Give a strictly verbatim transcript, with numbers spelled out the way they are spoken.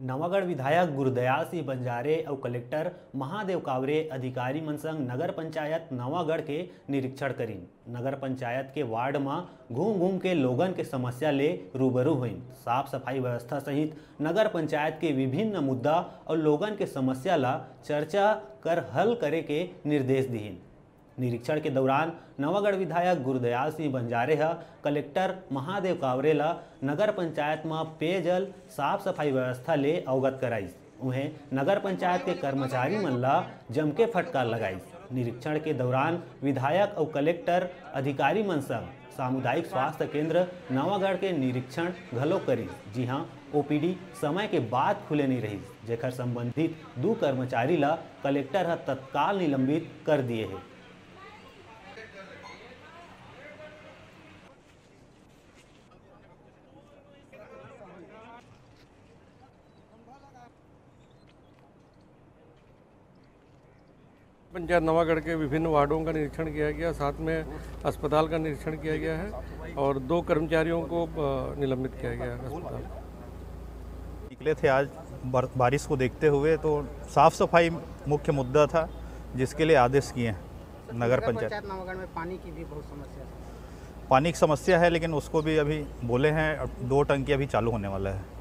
नवागढ़ विधायक गुरुदयाल सिंह बंजारे अउ कलेक्टर महादेव कावरे अधिकारी मन संग नगर पंचायत नवागढ़ के निरीक्षण करिन। नगर पंचायत के वार्ड म घूम-घूम के लोगन के समस्या ले रूबरू होइन। साफ सफाई व्यवस्था सहित नगर पंचायत के विभिन्न मुद्दा अउ लोगन के समस्या ला चर्चा कर हल करे के निर्देश दिहिन। निरीक्षण के दौरान नवागढ़ विधायक गुरुदयाल सिंह बंजारे ह कलेक्टर महादेव कावरे ल नगर पंचायत म पेयजल साफ सफाई व्यवस्था ले अवगत कराइस। उहें, नगर पंचायत के कर्मचारी मन ल जमके फटकार लगाइस। निरीक्षण के दौरान विधायक अउ कलेक्टर अधिकारी मन संग सामुदायिक स्वास्थ्य केंद्र नवागढ़ के निरीक्षण घलो करिस, जिहां ओपीडी समय के बाद खुले नइ रहिस, जेकर संबंधित दू कर्मचारी ल कलेक्टर ह तत्काल निलंबित कर दिए हे। पंचायत नवागढ़ के विभिन्न वार्डों का निरीक्षण किया गया, साथ में अस्पताल का निरीक्षण किया गया है और दो कर्मचारियों को निलंबित किया गया है अस्पताल। निकले थे आज बारिश को देखते हुए, तो साफ सफाई मुख्य मुद्दा था, जिसके लिए आदेश किए हैं नगर पंचायत। नवागढ़ में पानी की भी बहुत समस्या है। पानी की समस्या है, लेकिन उसको भी अभी बोले हैं, दो टंकी अभी चालू होने वाला है।